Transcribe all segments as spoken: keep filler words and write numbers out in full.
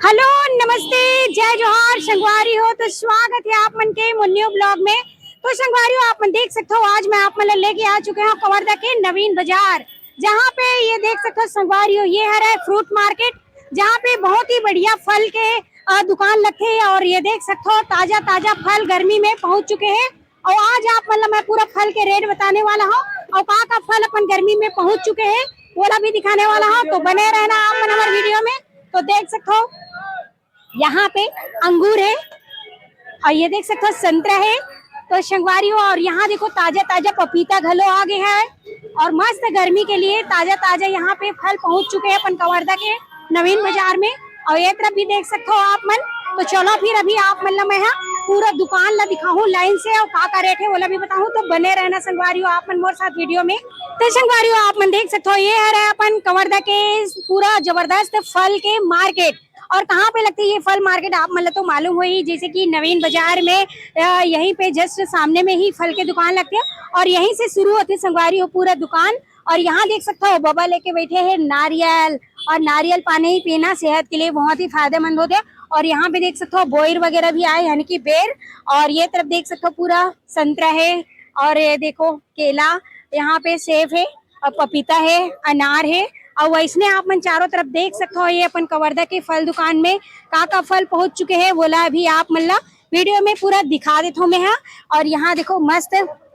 Hello, नमस्ते, जय जोहार संगवारी हो। तो स्वागत है आप मन के मोर न्यू ब्लॉग में। तो संगवारी हो, आप मन देख सकते हो, आज मैं आप मन ला लेके आ चुके हूँ कवर्धा के नवीन बाजार, जहाँ पे ये देख सकते हो संगवारी हो, ये हरे फ्रूट मार्केट, जहाँ पे बहुत ही बढ़िया फल के अ, दुकान लगथे। और ये देख सकते हो, ताजा ताजा फल गर्मी में पहुँच चुके हैं। और आज आप मन ला मैं पूरा फल के रेट बताने वाला हूँ और का का फल अपन गर्मी में पहुँच चुके हैं, वो ला भी दिखाने वाला हूँ। तो बने रहना आप मन हमारे वीडियो में। तो देख सकते हो, यहाँ पे अंगूर है और ये देख सकते हो, संतरा है। तो संगवारी हो, और यहाँ देखो, ताजा ताजा पपीता घलो आ गया है। और मस्त गर्मी के लिए ताजा ताजा यहाँ पे फल पहुँच चुके हैं अपन कवर्धा के नवीन बाजार में। और ये तरफ भी देख सकते हो आप मन। तो चलो फिर अभी आप मन ला मैं यहाँ पूरा दुकान ला दिखाऊँ लाइन से, और का का रेट है वो ला भी बताऊँ। तो बने रहना संगवारी हो आप मन मोर साथ वीडियो में। तो संगवारी हो, आप मन देख सकते हो, ये हरे अपन कवर्धा के पूरा जबरदस्त फल के मार्केट। और कहाँ पे लगती है ये फल मार्केट, आप मन ला तो मालूम होही, जैसे कि नवीन बाजार में, अ, यहीं पे जस्ट सामने में ही फल के दुकान लगते हैं और यहीं से शुरू होती है संगवारी हो पूरा दुकान। और यहाँ देख सकते हो, बबा लेके बैठे हैं नारियल, और नारियल पानी ही पीना सेहत के लिए बहुत ही फायदेमंद होते हैं। और यहाँ पे देख सकते हो, बोइर वगैरह भी आए, यानी कि बेर। और ये तरफ देख सकते हो, पूरा संतरा है, और ये देखो, केला, यहाँ पे सेब है, और पपीता है, अनार है। और वैसने आप मन चारों तरफ देख सकते हो, ये अपन कवर्धा के फल दुकान में का का फल पहुँच चुके हैं, वो ला अभी आप मन ला वीडियो में पूरा दिखा देत हूँ मैं, हाँ। और यहाँ देखो, मस्त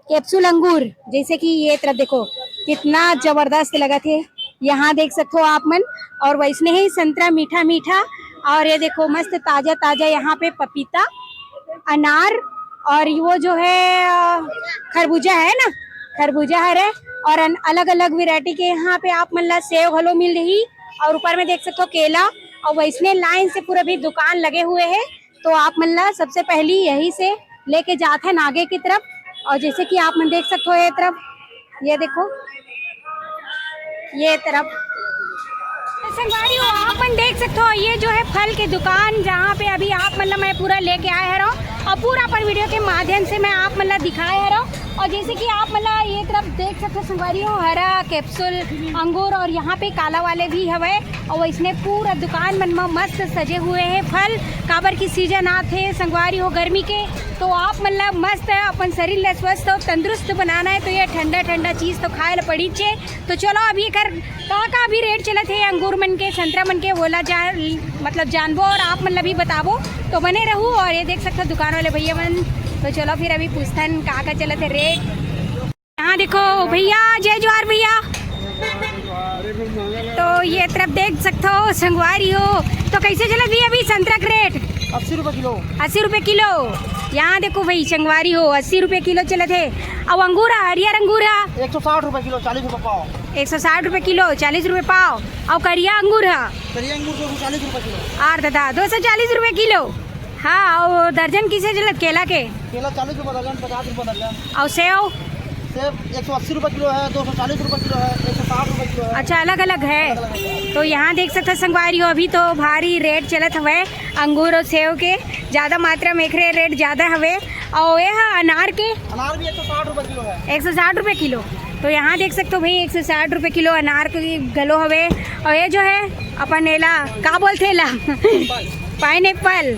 कैप्सूल अंगूर, जैसे कि ये तरफ देखो, कितना जबरदस्त लगत है, यहाँ देख सकते हो आप मन। और वैसने ही संतरा मीठा मीठा, और ये देखो, मस्त ताजा ताजा यहाँ पे पपीता, अनार, और वो जो है, अ, खरबूजा है ना, खरबूजा हरे। और अलग अलग वैरायटी के यहाँ पे आप मन ला सेव घलो मिल रही। और ऊपर में देख सकते हो, केला, और वैसने लाइन से पूरा भी दुकान लगे हुए हैं। तो आप मन ला सबसे पहली यही से लेके जात हन आगे की तरफ। और जैसे कि आप मन देख सकते हो, ये तरफ, ये देखो, ये तरफ। संगवारी हो, आप मन देख सकते हो, ये जो है फल के दुकान, जहाँ पे अभी आप मन ला मैं पूरा लेके आए हरव, और पूरा अपन वीडियो के माध्यम से मैं आप मन ला दिखाए हरव। और जैसे कि आप मन ला ये तरफ देख सकते हो संगवारी हो, हरा कैप्सूल अंगूर, और यहाँ पे काला वाले भी हवे। और वैसने पूरा दुकान मन म मस्त सजे हुए हैं फल, काबर की सीजन आथे संगवारी हो गर्मी के। तो आप मन ला मस्त अपन शरीर ला स्वस्थ और तंदुरुस्त बनाना है, तो ये ठंडा ठंडा चीज तो खाए ला पड़ीचे। तो चलो, अभी एकर का का अभी रेट चलत है अंगूर मन के, संतरा मन के, वोला जा, मतलब जानबो और आप मन ला भी बताबो। तो बने रहू। और ये देख सकते हो दुकान वाले भैया मन। तो चलो फिर अभी पूछथन का का चलत है रेट। यहाँ देखो भैया, जय जोहार भैया। तो ये तरफ देख सकते हो संगवारी हो, तो कैसे चलत भैया अभी संतरा के रेट? अस्सी रुपये किलो। अस्सी रुपये किलो। यहाँ देखो भाई संगवारी हो, अस्सी रुपये किलो चलत है। अब अंगूर है, हरियर अंगूर है? एक सौ साठ रुपये किलो, चालीस रुपये पाव। एक सौ साठ रुपये किलो, चालीस रुपये पाव। और करिया अंगूर है? करिया अंगूर दो सौ चालीस रुपये किलो। आर दादा, दो सौ चालीस रुपये किलो। हाँ, और दर्जन किसे चलत केला के? केला चालीस रुपये दर्जन, पचास रुपये दर्जन। और सेव? सेब एक सौ अस्सी रुपये किलो है, दो सौ चालीस रुपये किलो है, एक सौ साठ रुपये किलो है। अच्छा, अलग अलग है। तो यहाँ देख सकते हो संगवारी हो, अभी तो भारी रेट चलत हवे अंगूर और सेव के, ज़्यादा मात्रा में एकरे रेट ज़्यादा हवे। और ये है अनार के? अनार भी एक सौ साठ रुपये किलो है। एक सौ साठ रुपये किलो। तो यहाँ देख सकते हो भाई, एक सौ साठ रुपये किलो अनार के घलो हवे। और ये जो है अपन एला का बोलथे एला? पाइनएप्पल।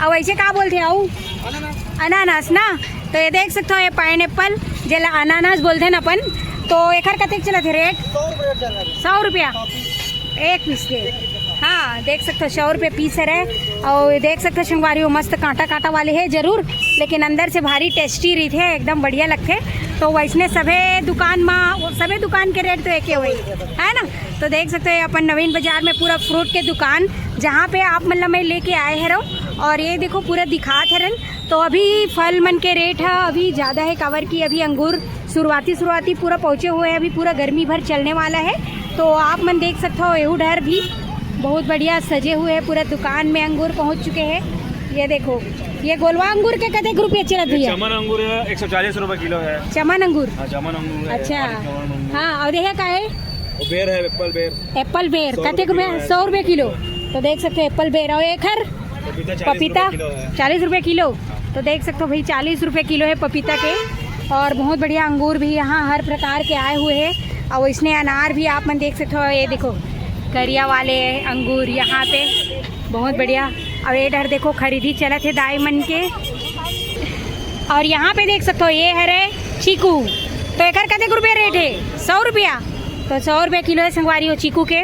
और ऐसे का बोलथे आऊ? अनानास। अनानास ना। तो ये देख सकते हो, ये पाइनएप्पल जेला अनानास बोलथे ना अपन। तो एकर कतेक चलत है रेट? सौ रुपये रेट चल रहा है। सौ रुपया? हाँ, पीस। एक पीस के? एक पीस का। हाँ, देख सकते हो, सौ रुपये पीस है। और देख सकते हो संगवारी हो, मस्त कांटा कांटा वाले है जरूर, लेकिन अंदर से भारी टेस्टी रहिथे, एकदम बढ़िया लगथे। तो वैसने सभे दुकान मा, वो सभे दुकान के रेट तो एके होई, है ना? तो देख सकते हो अपन नवीन बाजार में पूरा फ्रूट के दुकान, जहाँ पे आप मन ला मैं लेके आए हरव। और ये देखो पूरा दिखात हरन। तो अभी फल मन के रेट है अभी ज़्यादा है, काबर कि अभी अंगूर शुरुआती शुरुआती पूरा पहुँचे हुए हैं, अभी पूरा गर्मी भर चलने वाला है। तो आप मन देख सकते हो एहू डहर भी बहुत बढ़िया सजे हुए हैं पूरा दुकान में, अंगूर पहुँच चुके हैं। ये देखो, ये गोलवा अंगूर के कतेक रुपये चलत ये भैया? चमन अंगूर है, एक सौ चालीस रुपये किलो है। चमन अंगूर? हाँ, चमन अंगूर है, अच्छा। और चमन अंगूर। हाँ, और ये का है? वो बेर है, एप्पल बेर। एप्पल बेर, सौ कतेक रुपये रुपये? किलो है। सौ रुपये किलो। तो देख सकते हो एप्पल बेर। और एकर? पपीता चालीस पपीता? रुपये किलो है। चालीस रुपये किलो। तो देख सकते हो भाई, चालीस रुपये किलो है पपीता के। और बहुत बढ़िया अंगूर भी यहाँ हर प्रकार के आए हुए हैं। और इसने अनार भी आप मन देख सकते हो, ये देखो करिया वाले अंगूर यहाँ पे। बहुत बढ़िया। अब ये डहर देखो, खरीदी चलत हे दाई मन के। और यहाँ पे देख सकते हो, ये हरे चीकू। तो एकर कतेक रुपया रेट है? सौ रुपया। तो सौ रुपया किलो है संगवारी हो चीकू के।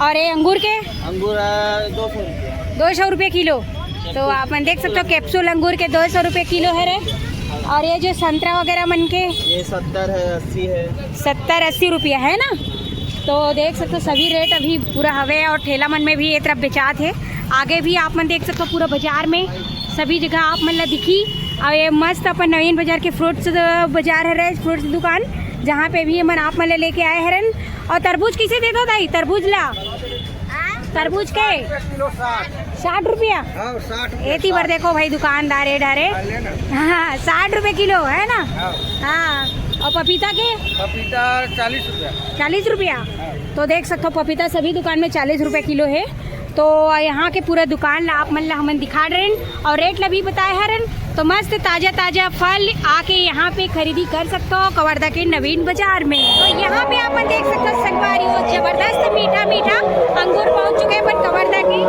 और ये अंगूर के? अंगूर है दो सौ रुपया। दो सौ रुपये किलो। तो आप मन देख सकते हो, कैप्सूल अंगूर के दो सौ रुपये किलो है रे। और ये जो संतरा वगैरह मन के? ये सत्तर है, अस्सी है। सत्तर अस्सी रुपया है ना। तो देख सकते हो, सभी रेट अभी पूरा हवे और ठेला मन में भी ये तरफ बेचात है। आगे भी आप मन देख सकते हो, पूरा बाजार में सभी जगह आप मन ला दिखी। और ये मस्त अपन नवीन बाजार के फ्रूट्स बाजार हरे, फ्रूट्स दुकान, जहाँ पे भी मन आप मन ला लेके आए हरन। और तरबूज कैसे देत हो दाई, तरबूज ला? तरबूज के? किलो साठ। साठ रुपया। हाँ, साठ रुपया, एती बर साठ। देखो भाई, दुकानदार ए डारे। हाँ, ले ना। हाँ, साठ रुपये किलो है ना। हाँ। हाँ। और पपीता के? पपीता चालीस रुपया। चालीस रुपया। हाँ। तो देख सकते हो, पपीता सभी दुकान में चालीस रुपये किलो है। तो यहाँ के पूरा दुकान ला आप मन ला हमन दिखा रहे हैं और रेट ला भी बताए हरन। तो मस्त ताजा ताजा फल आके यहाँ पे खरीदी कर सकते हो कवर्धा के नवीन बाजार में। तो यहाँ पे आप मन देख सकते हो संगवारी हो, जबरदस्त मीठा मीठा अंगूर पहुँच चुके हैं अपन कवर्धा के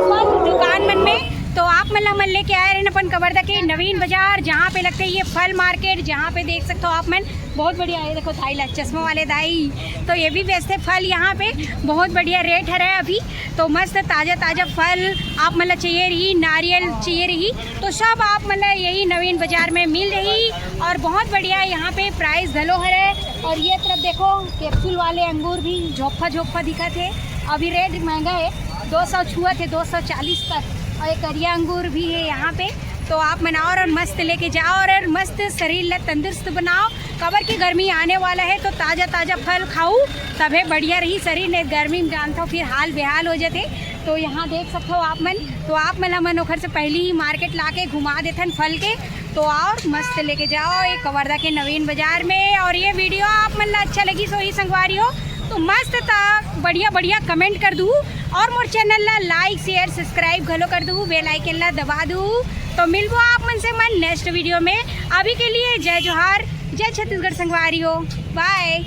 फल दुकान मन में। तो आप मन ला हमन लेके आए रहे अपन कवर्धा के नवीन बाजार, जहाँ पे लगते हैं ये फल मार्केट, जहाँ पे देख सकते हो आप मन बहुत बढ़िया है। देखो दाई ला, चश्मा वाले दाई, तो ये भी बेचते फल यहाँ पे। बहुत बढ़िया रेट हरे अभी। तो मस्त ताजा ताजा फल आप मन ला चाहिए रही, नारियल चाहिए रही, तो सब आप मन ला यही नवीन बाजार में मिल रही। और बहुत बढ़िया यहाँ पे प्राइस घलो हरे। और ये तरफ देखो, कैप्सूल वाले अंगूर भी झोफा झोफा दिखत है। अभी रेट महंगा है, दो सौ छुअत है, दो सौ चालीस तक। और ये करिया अंगूर भी है यहाँ पे। तो आप मन और, और मस्त लेके जाओ और, और मस्त शरीर ला तंदुरुस्त बनाओ। काबर के गर्मी आने वाला है, तो ताजा ताजा फल खाऊ, तभे बढ़िया रही शरीर, नहीं गर्मी में जानता हो फिर हाल बेहाल हो जाते। तो यहाँ देख सकते हो आप मन, तो आप मन ला हमन ओखर से पहली ही मार्केट लाके घुमा देथन फल के। तो और मस्त लेके जाओ एक कवर्धा के नवीन बाजार में। और ये वीडियो आप मन ला अच्छा लगी सोही संगवारी हो, तो मस्त ता बढ़िया बढ़िया कमेंट कर दू और मोर चैनल ला लाइक, शेयर, सब्सक्राइब घलो कर दू, बेल आइकन ला दबा दू। तो मिलबो आप मन से मन नेक्स्ट वीडियो में। अभी के लिए जय जोहार, जय छत्तीसगढ़ संगवारी हो, बाय।